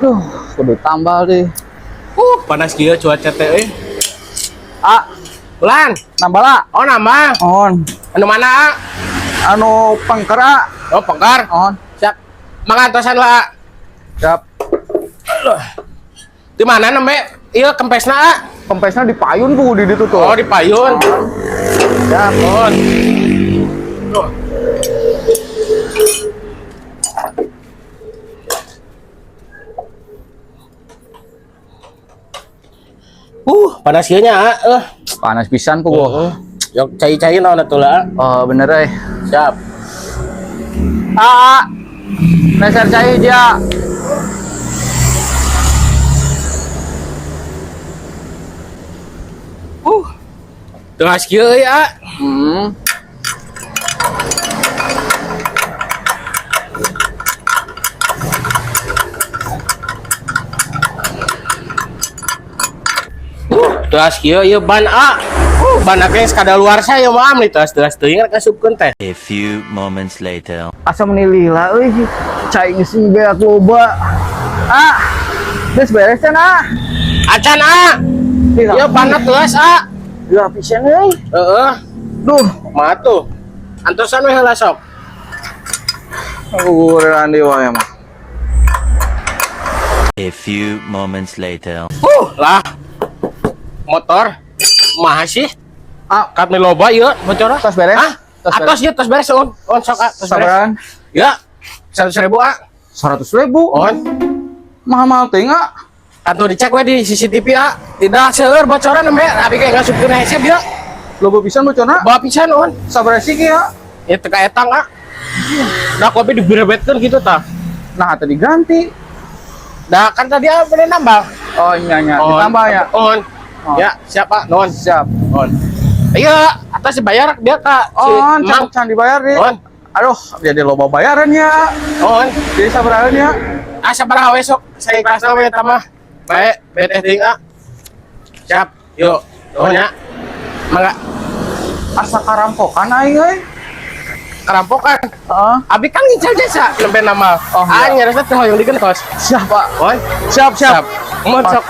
Duh, kudu tambal deh. Panas kieu cuaca teh euy. Ah, Ulan. Nambah lah. Oh, nambah. On. Anu mana? Ah? Anu pengker ah. Oh, pengkar. On. Siap. Mangantosan lah. Ah. Siap. Di mana nembe? Iya kempesna ah. Kempesnya di payun bu di ditu tuh. Oh, di payun. Siap. On. Tuh. Panas kieu nya, ah. Panas pisan ku gua. Yok cai-cai naon atuh lah. Oh, bener euy. Siap. Ah, ah. Meser cai dia. Teras kieu euy, ah. Teras kieu ieu ban A. Ban A ge kadaluarsa ieu mah amli teras-teras teuing rek asupkeun teh. A few moments later. Asa meni lila euy. Cai geus beak loba. Ah. Geus beres teh nah. Acan A. Lila. Ieu banna teras A. Lila pisan euy. Heeh. Duh, Mah tuh. Antosan we heula sok. gugureun deui wae mah. A few moments later. Lah. Motor mah sih? Ah, Kat loba ieu motor. Tos beres? Hah? Tos Atos ieu tos beres on. On sok A, tos beres. Sabaran? Ya. 100.000 A. 100.000. On. Mahal-mahal teh ah. Atuh dicek we di CCTV A. Tidak seueur bocoran nembe abi ge ngasupkeun hese bieu. Loba pisan bocorna. Bawa pisan on. Sabaraha sih ya? Ya teka etang ah. Nah, kopi diberebetkeun gitu tah. Nah, tadi ganti. Nah, kan tadi ah bener nambah. Oh iya iya, On. ditambah ya. On. Oh. Ya, siapa? Non. Siap. On. Iya, atas dibayar dia kak. Si On, Mang. can, can dibayar deh. On. Aduh, jadi loba bayaran ya. On. Jadi sabaraha ya? Ah, sabaraha we sok. Saya ikhlasna we eta mah. Baik, beteh teuing ah. Siap. Yuk. Nuhun ya. Mangga. Asa karampokan aing euy. Kerampokan. Heeh. Abi kan ngincal jasa nembe nama. Oh, Ah, iya. nyaresa teh hoyong digentos. Siap, Pak. On. Siap, siap. Mohon sok.